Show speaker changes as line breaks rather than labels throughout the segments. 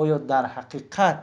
Оё дар ҳақиқат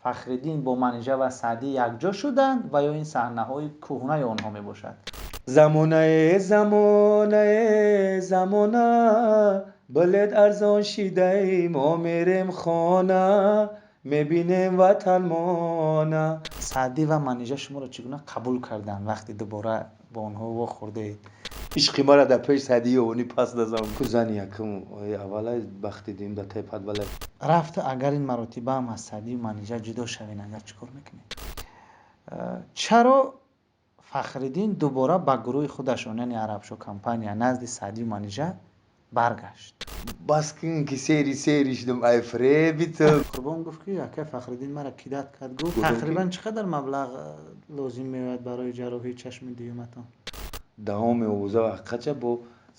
Фахриддин бо Манижа ва Саъдӣ якҷо шуданд ва ё ин саҳнаҳои кӯҳнаи онҳо мебошад?
Замонае, замонае, замона, билет арзон шидаи, мо мерем хона, мебинем ватанмона.
Саъдӣ ва Манижа шуморо чӣ гуна қабул карданд, вақте дубора бо онҳо вохӯрдед?
Ишқи мара дар пеш Саъдии ёвонӣ пас назан. Ку зани якум аввалай бахти дим дар тай падвалай.
Рафта агар ин маротиба ҳам аз Саъдию Манижа ҷудо шавен, агар чӣ кор мекунед? Чаро Фахриддин дубора ба гурӯҳи худашон, яъне Арабшо компания, назди Саъдию Манижа баргашт?
Бас кун ки сери сери шудам, ай фреби ту.
Қурбон гуфт, ки акай Фахриддин мара кидать кард, гуфт. Тақрибан чӣ қадар маблағ лозим меояд барои ҷарроҳии чашми дуюматон?
Давоми овоза ва ҳақиқатча бо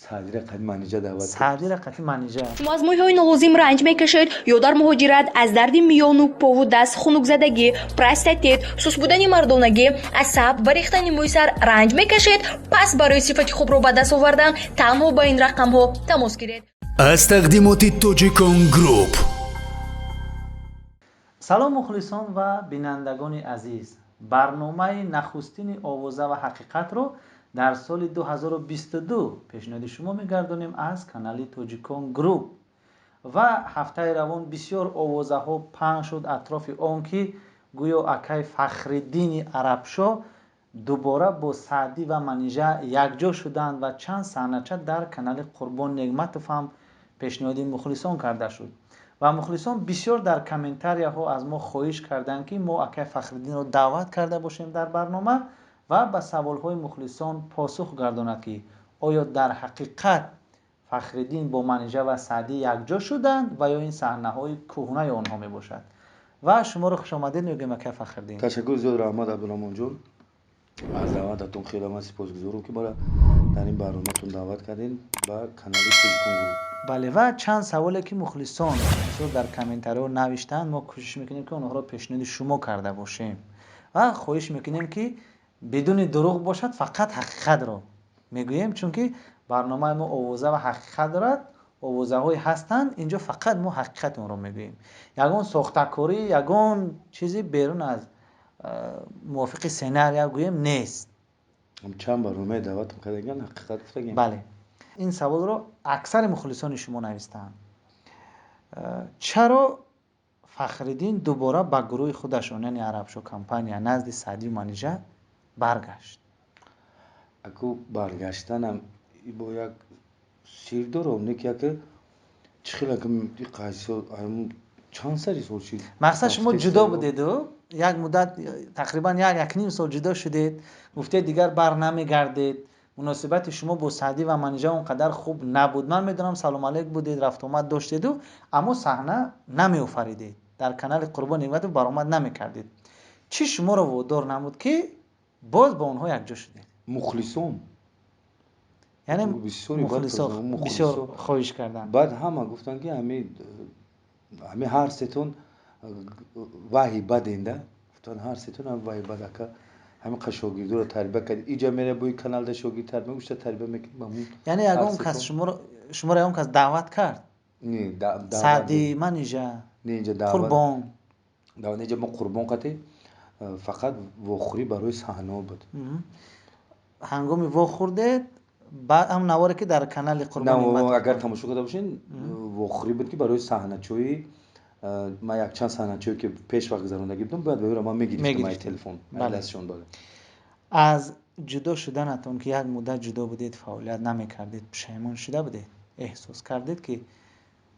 Саъдира қати Манижа даъват.
Саъдира қати Манижа.
Шумо аз мӯйҳои нолозим ранҷ мекашед ё дар муҳоҷират аз дарди миёну пову даст, хунукзадагӣ, простатит, суст будани мардонагӣ, асаб ва рехтани мӯи сар ранҷ мекашед? Пас барои сифати хубро ба даст овардан танҳо ба ин рақамҳо тамос гиред.
Аз тақдимоти Тоҷикон Груп.
Салом, мухлисон ва бинандагони азиз! Барномаи нахустини «Овоза ва ҳақиқатро» дар соли 2022 пешниҳоди шумо мегардонем аз канали Тоҷикон Груп. Ва ҳафтаи равон бисёр овозаҳо паҳн шуд атрофи он, ки гӯё акай Фахриддини Арабшо дубора бо Саъдӣ ва Манижа якҷо шуданд ва чанд саҳнача дар канали Қурбон Негматов ҳам пешниҳоди мухлисон карда шуд. Ва мухлисон бисёр дар комментарияҳо аз мо хоҳиш карданд, ки мо акай Фахриддинро даъват карда бошем дар барнома ва ба саволҳои мухлисон посух гардонад, ки оё дар ҳақиқат Фахриддин бо Манижа ва Саъдӣ якҷо шуданд ва ё ин саҳнаҳои кӯҳнаи онҳо мебошад. Ва шуморо хушомадед мегӯем, акай Фахриддин.
Ташаккур зиёд, раҳмат, Абдураҳмонҷон, аз даъвататон. Хеле ман сипосгузорам, ки мара дар ин барноматон даъват кардем ба канали Тоҷикон Груп.
Бале, ва чанд саволе, ки мухлисон бисёр дар комментариҳо навиштаанд, мо кӯшиш мекунем, ки онҳоро пешниҳоди шумо карда бошем ва хоҳиш мекунем, ки бидуни дурӯғ бошад, фақат ҳақиқатро мегӯем, чунки барномаи мо овоза ва ҳақиқат дорад. Овозаҳое ҳастанд инҷо, фақат мо ҳақиқати онро мегӯем, ягон сохтакорӣ, ягон чизи берун аз мувофиқи сценария гӯем нест.
Чанд барномаи даъватам кардаган, ҳақиқат гуфтагем.
Бале, ин саволро аксари мухлисони шумо навистаанд: чаро Фахриддин дубора ба гурӯҳи худашон, яъне Арабшо компания, назди Саъдию Манижа баргашт?
Аку, баргаштанам бо як сир дорам, не ки яке чӣ хел чанд сари сол шид.
Мақсад, шумо ҷудо будеду як муддат, тақрибан як якним сол ҷудо шудед, гуфтед, дигар бар намегардед. Муносибати шумо бо Саъдӣ ва Манижа он қадар хуб набуд. Ман медонам, салом алейк будед, рафтуомад доштеду, аммо саҳна намеофаридед, дар канали Қурбон Неъматов баромад намекардед. Чӣ шуморо водор намуд, ки боз бо онҳо якҷо шудед?
Мухлисон.
Яъне бисёр хоҳиш карданд?
Баъд ҳама гуфтанд, ки ҳами ҳар сетон ваҳи баденда. Гуфтанд, ҳар сетон ваҳи бад, ака, ҳамин қа шогирдоро тарбия кард, иҷа мера, бои каналда шогирд тарбия, ушта тарбия мекунад.
Яъне ягон кас шуморо, ягон кас даъват кард? Саъдӣ, Манижа?
Не, инҷа
Қурбон?
Даъват инҷа мо Қурбон қати фақат вохӯрӣ барои саҳнаҳо буд.
Ҳангоми вохӯрдед, баъд ҳам наворе, ки дар канали Қурбон
агар тамошо карда бошед, вохӯрӣ буд, ки барои саҳначои ман якчанд саҳначое, ки пеш вақт гузарондагӣ будам, бояд ба ӯро ман мегирифтам ай телефон, дастшон бале.
Аз ҷудо шуданатон, ки як муддат ҷудо будед, фаъолият намекардед, пушаймон шуда будед? Эҳсос кардед, ки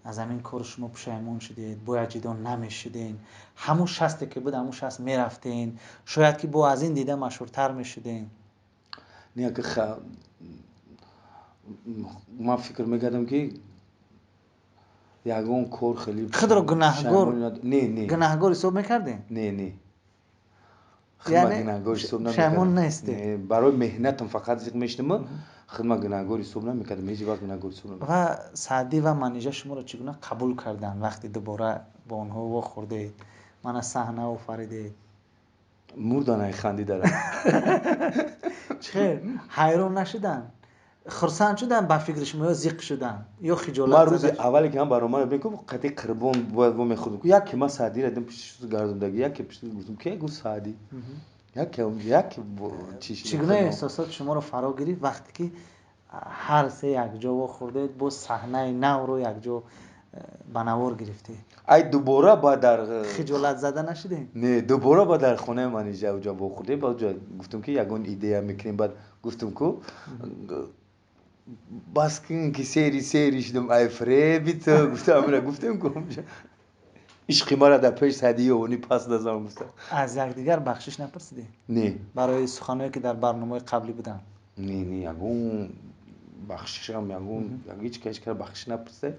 аз ҳамин кори шумо пушаймон шудед, бояд ҷудо намешуден, ҳамун шасте ки буд, ҳамун шаст мерафтен, шояд ки бо аз ин дида машҳуртар мешуден?
Не, ман фикр мекардам, ки ягон кор хеле
Худро гунаҳгор
Не, не.
гунаҳгор ҳисоб мекардем?
Не, не.
Яъне пушаймон нестед?
Барои меҳнатам фақат зиқ мешудам, худма гунаҳгор ҳисоб намекардам, ҳеҷ вақт гунаҳгор ҳисоб намекардам.
Ва Саъдӣ ва Манижа шуморо чӣ гуна қабул карданд, вақте дубора бо онҳо вохӯрдед, мана саҳна офаридед?
Мурдан ай хандидара.
Чӣ хел, ҳайрон нашуданд? Хурсанд шудам ба фикри шумо ё зиқ шудам ё хиҷолат?
Ман рӯзи аввале ки ман барномаро бикум, қати Қурбон бояд вомехӯрдам, яке ман Саъдиро дидам, пишти гардондаги, яке пишти, гуфтам, ке? Гуфт, Саъдӣ. Яке яке.
Чӣ гуна эҳсосот шуморо фаро гирифт, вақте ки ҳар се якҷо вохӯрдед, боз саҳнаи навро якҷо ба навор гирифтед?
Ай, дубора ба дар
Хиҷолат зада нашудем?
Не, дубора ба дар хонаи Манижа уҷа вохӯрдем, баъд уҷа гуфтам, ки ягон идея мекунем. Баъд гуфтам, ку бас кун, ки сери сери шудам, ай фреби ту, гуфтам, амира гуфтем, ку ишқи мара дар пеш Саъдии Ёвонӣ пас назан, гуфтам.
Аз якдигар бахшиш напурсидем?
Не.
Барои суханое, ки дар барномаҳои қаблӣ буданд?
Не, ягон бахшишам, ягон ҳеҷ ка, ҳеҷ кара бахшиш напурсид.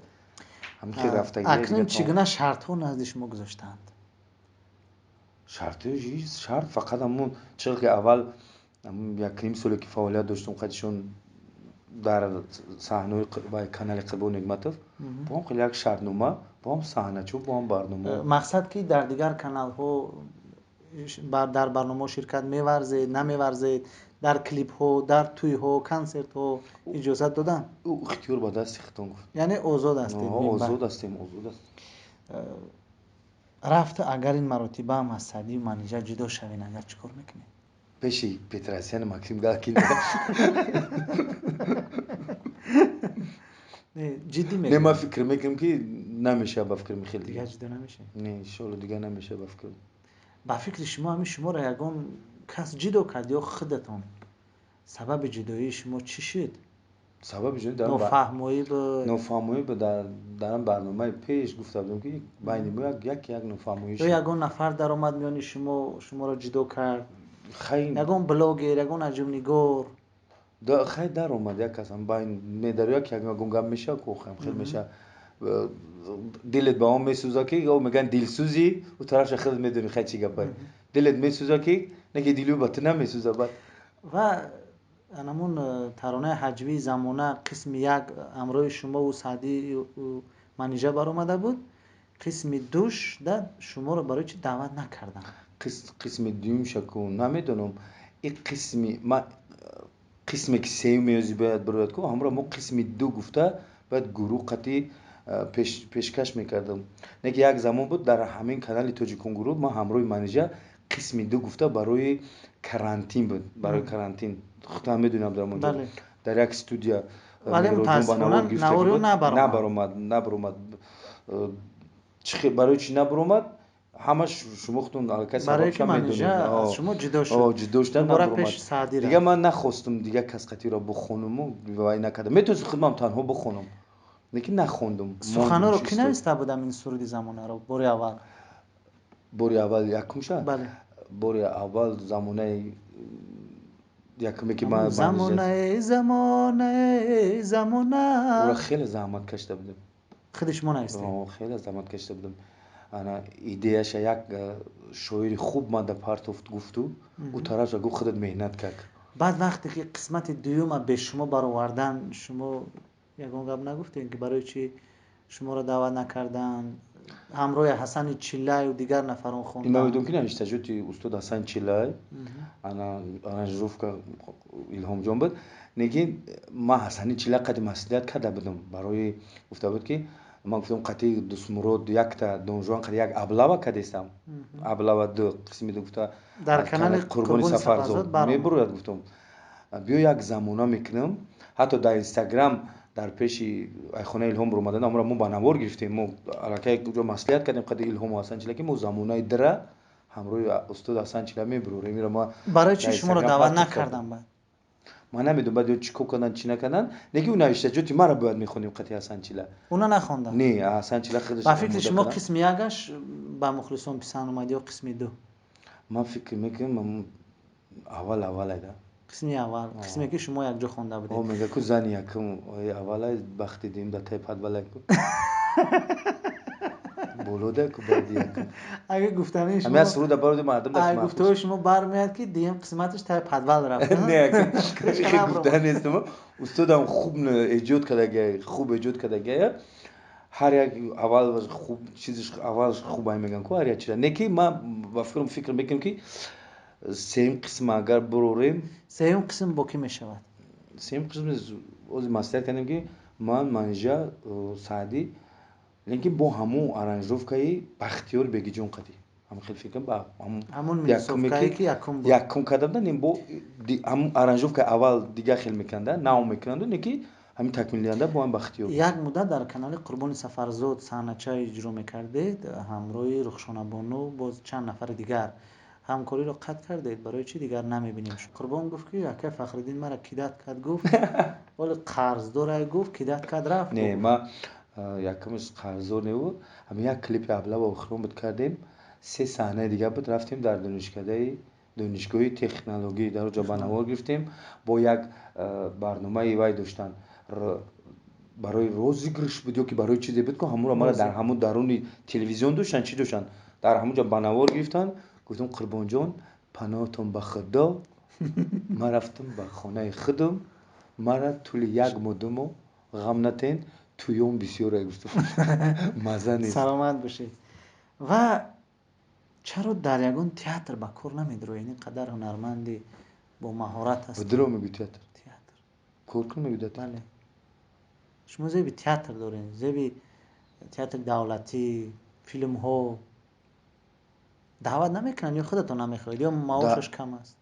Акнун чӣ гуна шартҳо назди шумо гузоштаанд?
Шартҳо, шарт фақат ҳамун чизе, ки аввал якним соле, ки фаъолият доштум қадишон дар саҳнаи канали Қурбон Нигматов, бо ҳам хеле як шартнома, бо ҳам саҳначӯ, бо ҳам барнома.
Мақсад, ки дар дигар каналҳо дар барномаҳо ширкат меварзед, намеварзед, дар клипҳо, дар тӯйҳо, консертҳо иҷозат доданд?
Ӯ ихтиёр ба дасти худтон, гуфт.
Яъне озод ҳастед?
Озод ҳастем, озод ҳастем.
Рафта агар ин маротибаам аз Саъдию Манижа ҷудо шавен, агар чӣ кор мекунед?
Пеши Петросян, Максим Галкин.
Ҷиддӣ?
Не, ман фикр мекунам, ки намешавад, ба фикрам, хеле.
Дигар ҷудо намешавед?
Не, иншоалло, дигар намешавад, ба фикрам.
Ба фикри шумо, ҳамин шуморо ягон кас ҷудо кард ё худатон? Сабаби ҷудоии шумо чӣ шуд?
Сабаби ҷудоӣ
Нофаҳмоӣ буд?
Нофаҳмоӣ буд. Дар барномаи пеш гуфта будам, ки байни мо як нофаҳмоӣ.
Ё ягон нафар даромад миёни шумо, шуморо ҷудо кард, ягон блогер, ягон аҷибнигор?
Хай, даромад як кас байн медарояд, ки ягон гап мешавад, ку хел мешавад, дилет ба он месӯзад, ки мегӯянд дилсӯзӣ, ӯ тарафша худат медонӣ, хай, чӣ гапай, дилет месӯзад, ки не, ки дилу ба ту намесӯзад баъд.
Ва анамун таронаи ҳаҷвии Замона қисми як ҳамроҳи шумову Саъдию Манижа баромада буд. Қисми душ да шуморо барои чӣ даъват накарданд?
Қисми дуюмша ку намедонам. И қисми ма, қисме ки сеюм меёзи бояд бирояд, ку ҳамро мо қисми ду гуфта бояд гурӯҳ қати пешкаш мекардам. Не ки як замон буд, дар ҳамин канали Тоҷикон гурӯҳ ман ҳамроҳи Манижа қисми ду гуфта барои карантин буд, барои карантин, худам медонам, дар онҷо дар як студия.
Вале мутаассифона
набаромад. Набаромад. Барои чӣ набаромад, ҳамаш шумо худтон аллакай
сабабша медонед. Шумо ҷудо шуд.
Ҷудо шудан, набаромад. Дигар ман нахостум дигар кас қатиро бихонуму вай накардам. Метавонистам худмам танҳо бихонам, лекин нахондум.
Суханҳоро кӣ нависта будам ин суруди Замонаро бори аввал?
Бори аввал якумша?
Бале.
Бори аввал Замонаи якуме, ки
ман Замонаи, замонаи, замона.
Ура хеле заҳмат кашида будем.
Худи шумо навистед?
Хеле заҳмат кашида будем. Ана идеяша як шоири хуб ман да партофт, гуфту ӯ тарафша гуфт, худат меҳнат кард.
Баъд вақте ки қисмати дуюма бе шумо баровардан, шумо ягон гап нагуфтед, ки барои чӣ шуморо даъват накарданд, ҳамроҳи Ҳасани Чиллаю дигар нафарон хонданд?
Ман медонам, ки навиштаҷоти устод Ҳасан Чиллай, ана аранжировка Илҳомҷон буд. Лекин ман Ҳасани Чиллай қади маслиҳат карда будам, барои гуфта буд, ки ман гуфтам, қати Дустмурод якта донжуан қади як аблава кардестам, аблава ду, қисми ду гуфта
дар канали
Қурбони Сафарзод мебурояд. Гуфтам, биё, як замона мекунам. Ҳатто дар Инстаграм дар пеши айхонаи Илҳом омадан, амро мо ба навор гирифтем. Мо аллакай ҷо маслиҳат кардем қади Илҳому Ҳасан Чила, ки мо замонаи дира ҳамроҳи устод Ҳасан Чила мебурорем. Иро ма
Барои чӣ шуморо даъват накардам баъд?
Ман намедонам, баъд ё чӣ кор карданд, чӣ накарданд. Лекин ӯ навиштаҷоти мара бояд мехондем қати Ҳасан Чила.
Уна нахонданд?
Не, Ҳасан Чила худаш.
Ба фикри шумо, қисми якаш ба мухлисон писанд омад ё қисми ду?
Ман фикр мекунам, аввал, аввалайда.
Қисми аввал, қисме ки шумо якҷо хонда будед.
Мега ку зани якум аввалай, бахти дим да тай падвалай ку болода ку баъди якум.
Агар гуфтани
шумо, ҳамин суруда бароди мардум.
Агар гуфтаҳои шумо бармеяд, ки дуюм қисматаш тай подвал рафт.
Не, гуфта нестам. Устодам хуб эҷод кардагай, хуб эҷод кардагай. Ҳар як аввал хуб чизиш, аввалаш хуб ай меган ку ҳар як чиза. Не ки ман ба фикрам, фикр мекунам, ки сеюм қисм агар бурорем.
Сеюм қисм бо кӣ мешавад?
Сеюм қисм Ози маслиҳат кардем, ки ман, Манижа, Саъдӣ, лекин бо ҳамун аранжировкаи Бахтиёр Бегиҷон қадӣ ҳамин хел фикр
ҳамун минусовкае ки якум буд.
Якум карда будан, ин бо ҳамун аранжировкаи аввал дигар хел мекунанда, нав мекунанду, не ки ҳамин такмилиянда бо ҳам Бахтиёр.
Як муддат дар канали Қурбони Сафарзод саҳнача иҷро мекардед ҳамроҳи Рухшонабону, боз чанд нафари дигар. Ҳамкориро қатъ кардед, барои чӣ дигар намебинем? Қурбон гуфт, ки акай Фахриддин мара кидать кард, гуфт, ҳоли қарздорай, гуфт, кидать кард, рафт.
Не, ма якумш қарздор небуд. Ҳамин як клипи аблава охирон буд, кардем, се саҳнаи дигар буд. Рафтем дар донишкадаи донишгоҳи технологӣ, дар оҷо ба навор гирифтем. Бо як барномаи вай доштанд, барои розыгрыш буд ё ки барои чизе буд, ку ҳамонро мара дар ҳамун даруни телевизион доштанд, чӣ доштанд, дар ҳамун ҷо ба навор гирифтанд. Гуфтам: «Қурбонҷон, паноҳтон ба Худо, ман рафтам ба хонаи худам, мара тӯли як моҳ, 2 моҳ ғам натен, тӯём бисёре», гуфтам, маза нест.
Саломат бошед. Ва чаро дар ягон театр ба кор намедироед? Ин қадар ҳунарманди бо маҳорат ҳастед.
Дурӯғ мегӯй, театр?
Театр.
Кор кун мегӯй дар
Бале, шумо зеби театр доред, зеби театри давлатӣ, филмҳо. Даъват намекунанд ё худатон намехоҳед, ё маошаш кам аст?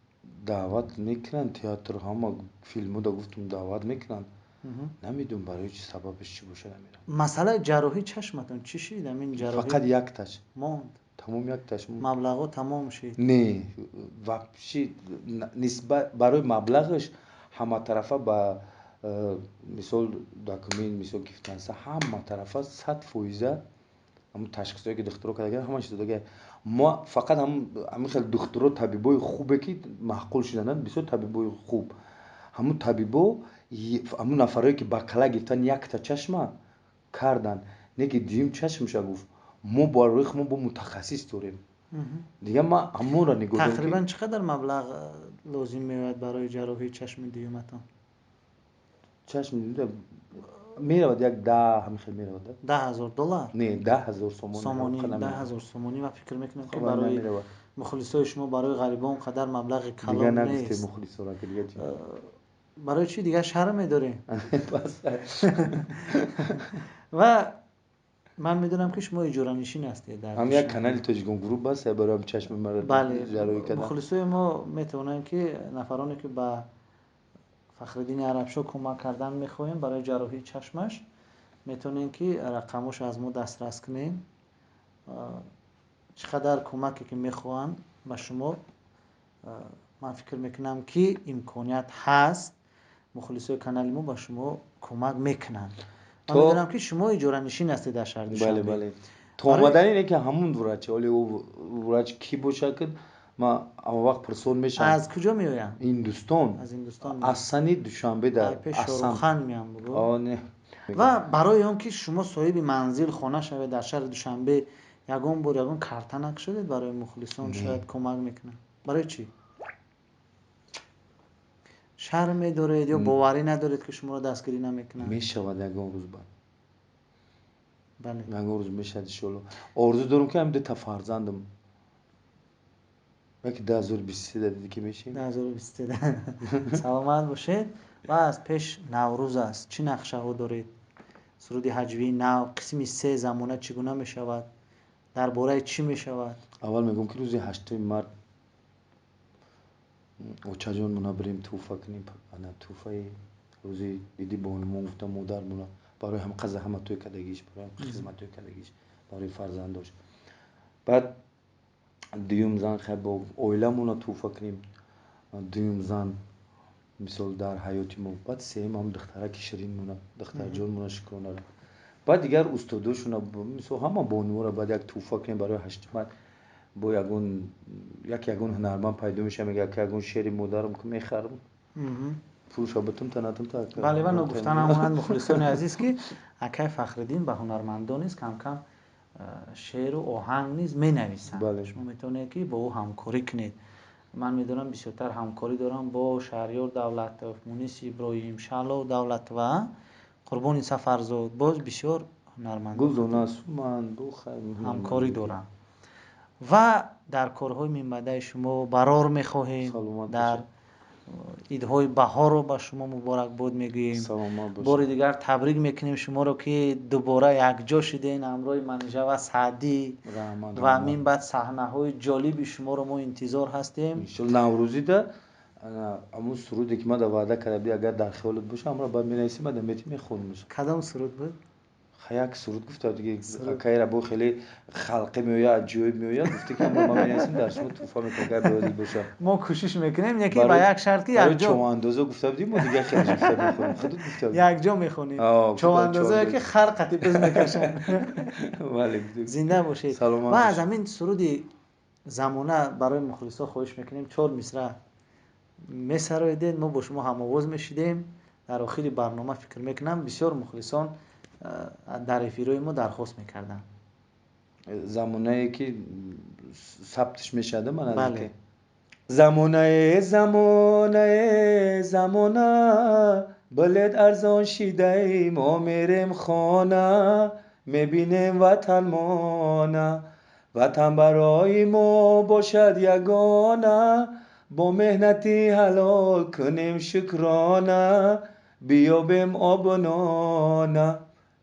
Даъват мекунанд театр, ҳама филмҳо, гуфтум, даъват мекунанд. Намедонам, барои чи, сабабаш чӣ боша, намедонам.
Масъалаи ҷарроҳии чашматон чӣ шид, ҳамин ҷарроҳӣ?
Фақат якташ.
Монд?
Тамом, якташ.
Маблағҳо тамом шид?
Не, вообще нисбат барои маблағаш ҳаматарафа ба мисол документ, мисол гифтанса, ҳаматарафа 100%. Ҳамун ташхисое ки духтуро карда, ҳама чиз додага. Мо фақат ҳамин хел духтуро, табибои хубе ки маъқул шуданд, бисёр табибои хуб. Ҳамун табибо, ҳамун нафарое ки ба кала гирифтан, якта чашма кардан, не ки дуюм чашмша, гуфт, мо барои мо бо мутахассис дорем дигар. Ма ҳамонро нигоҳ дорам.
Тақрибан чӣ қадар маблағ лозим меояд барои ҷарроҳии чашми дуюматон?
Чашми меравад як 10, ҳамин хел меравад.
10 000 доллар?
Не, 10 000 сомонӣ.
Сомонӣ, 10 000 сомонӣ. Ва фикр мекунам, ки барои мухлисои шумо, барои ғарибон қадар маблағи калон нест.
Мухлисора ки дига чи?
Барои чӣ дигар шарм медорем? Ва ман медонам, ки шумо иҷоранишин ҳастед дар
Ҳам як канали Тоҷикон Груп аст, барои чашми мара ҷарроҳӣ кардан.
Мухлисои мо метавонанд, ки нафароне ки ба Фахриддини Арабшоҳ кӯмак кардан мехоҳем барои ҷарроҳии чашмаш, метавонем, ки рақамҳошо аз мо дастрас кунем. Чӣ қадар кӯмаке ки мехоҳанд ба шумо, ман фикр мекунам, ки имконият ҳаст, мухлисои канали мо ба шумо кӯмак мекунанд. Ман медонам, ки шумо иҷоранишин ҳастед дар шаҳри
Душанбе. Бале, то омадани не ки ҳамун врач, оле ӯ врач кӣ бошад, ки ма ҳама вақт пурсон мешавам.
Аз куҷо меоянд?
Ҳиндустон.
Аз Ҳиндустон.
Асани Душанбе дар
пеш Шоҳрухан меям бугӯ. Ва барои он ки шумо соҳиби манзил, хона шавед дар шаҳри Душанбе, ягон бор ягон карта накушодед барои мухлисон? Шояд кӯмак мекунанд. Барои чӣ, шарм медоред ё боварӣ надоред, ки шуморо дастгирӣ намекунанд?
Мешавад ягон рӯз баъд. Ягон рӯз мешавад, иншоалло. Орзу дорам, ки ҳам дута фарзандам яки 2023 диди ки мешем.
2023. Саломат бошед. Ва аз пеш Наврӯз аст, чӣ нақшаҳо доред? Суруди ҳаҷвии нав, қисми се, замона чӣ гуна мешавад, дар бораи чӣ мешавад?
Аввал мегӯям, ки рӯзи 8-уми март очаҷонмона бирем, тӯҳфа кунем. Ана тӯҳфаи рӯзи иди бонумон, гуфта, модармона барои ҳам қаза ҳаматои кардагиш, барои ҳам хизматои кардагиш, барои фарзандош. Баъд дуюм зан, хай, бо оиламона тӯҳфа кунем, дуюм зан, мисол, дар ҳаёти мо. Баъд сеюм ҳам духтараки ширинмона, духтарҷонмона, Шукронара. Баъд дигар устодошона, мисол, ҳама бонуора баъд як тӯҳфа кунем барои 8-и март. Бо ягон як ягон ҳунарманд пайдо мешава, мега, ки ягон шеъри модарам ки мехарам, пулша бутум та натум та.
Бале, ва ногуфта намонад, мухлисони азиз, ки акай Фахриддин ба ҳунармандон низ камкам шеъру оҳанг низ менависанд. Шумо метавонед, ки бо ӯ ҳамкорӣ кунед. Ман медонам, бисёртар ҳамкорӣ дорам бо Шаҳриёр Давлатов, Муниси Иброҳим, Шаҳло Давлатова, Қурбони Сафарзод, боз бисёр ҳунармандон ҳамкорӣ дорам. Ва дар корҳои минбаъдаи шумо барор мехоҳем, дар Идҳои баҳорро ба шумо муборакбод мегӯем.
Саломат бошед.
Бори дигар табрик мекунем шуморо, ки дубора якҷо шудем ҳамроҳи Манижа ва Саъдӣ.
Раҳмат.
Ва мин баъд саҳнаҳои ҷолиби шуморо мо интизор ҳастем.
Иншолло, наврӯзида ҳамун суруде, ки ман да ваъда карда будӣ, агар дар хиёлат боша, ҳамро баъд менависӣ, ман да метӣ, мехонам.
Кадом суруд буд?
Як суруд гуфта диги, акайра бо хеле халқе меояд, аҷоиб меояд, гуфте ки ман менависем, дар шумо туҳфа мекунам, агар ба ёдат боша.
Мо кӯшиш мекунем, яке ба як шарт, ки
барои
якҷо
човандозо гуфта будем, мо дигар хеле гуфта мехонем, худут гуфта будӣ.
Якҷо мехонем.
Човандозое
ки хар қатӣ биз мекашанд.
Бале.
Зинда бошед.
Саломат.
Ва аз ҳамин суруди замона барои мухлисо хоҳиш мекунем, чор мисра месароидед, мо бо шумо ҳамовоз мешидем дар охири барнома. Фикр мекунам, бисёр мухлисон дар эфирҳои мо дархост мекарданд.
Замонае ки сабтш мешада, ман замонае, замонае, замона, билет арзон шидаи, мо мерем хона, мебинем ватанмона, ватан барои мо бошад ягона, бо меҳнати ҳалол кунем шукрона, биёбем обунона.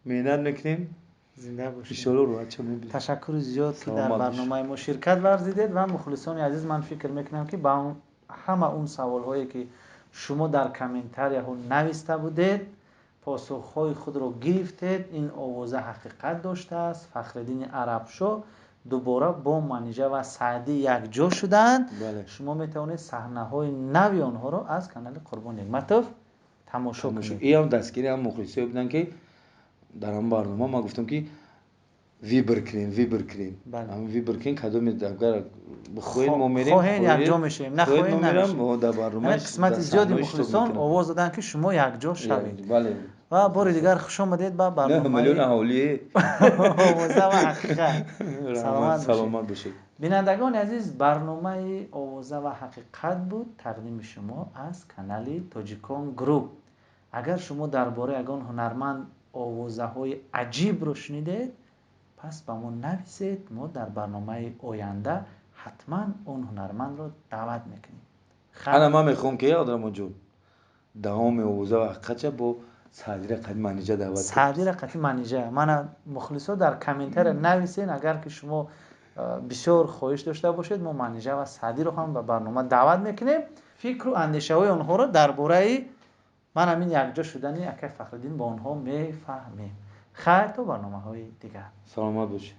Меҳнат мекунем.
Зинда бошед.
Иншолло, роҳатча мебинем.
Ташаккури зиёд, ки дар барномаи мо ширкат варзидед. Ва мухлисони азиз, ман фикр мекунам, ки ба ҳама он саволҳое, ки шумо дар комментарияҳо нависта будед, посухҳои худро гирифтед. Ин овоза ҳақиқат доштааст. Фахриддини Арабшоҳ дубора бо Манижа ва Саъдӣ якҷо шуданд. Шумо метавонед саҳнаҳои нави онҳоро аз канали Қурбон Неъматов тамошо кунед.
Иам дастгири ҳам мухлисое буданд, ки дар ҳамн барнома ман гуфтам, ки выбор кунем, выбор кунем, выбор кунем, кадоме агар бихоҳед, мо мерем.
Хоҳед, якҷо мешавем, нахоҳед, намешавем.
Дар барнома
қисмати зиёди мухлисон овоз доданд, ки шумо якҷо шавед. Ва бори дигар хуш омадед ба барномаи
миллион аҳолӣ
Овоза ва ҳақиқат.
Саломат бошед.
Бинандагони азиз, барномаи Овоза ва ҳақиқат буд, тақдими шумо аз канали Тоҷикон Груп. Агар шумо дар бораи ягон ҳунарманд овозаҳои аҷибро шунидед, пас ба мо нависед, мо дар барномаи оянда ҳатман он ҳунармандро даъват мекунем.
Ана ман мехоҳам, ки Одрамоҷон, давоми Овоза ва ҳақиқатча бо Саъдира қати Манижа даъват.
Саъдира қати Манижа. Мана, мухлисо, дар комментария нависен, агар ки шумо бисёр хоҳиш дошта бошед, мо Манижа ва Саъдиро ҳам ба барнома даъват мекунем, фикру андешаҳои онҳоро дар бораи ман ҳамин якҷо шудани акай Фахриддин бо онҳо мефаҳмем. Хайр, то барномаҳои дигар.
Саломат бошед.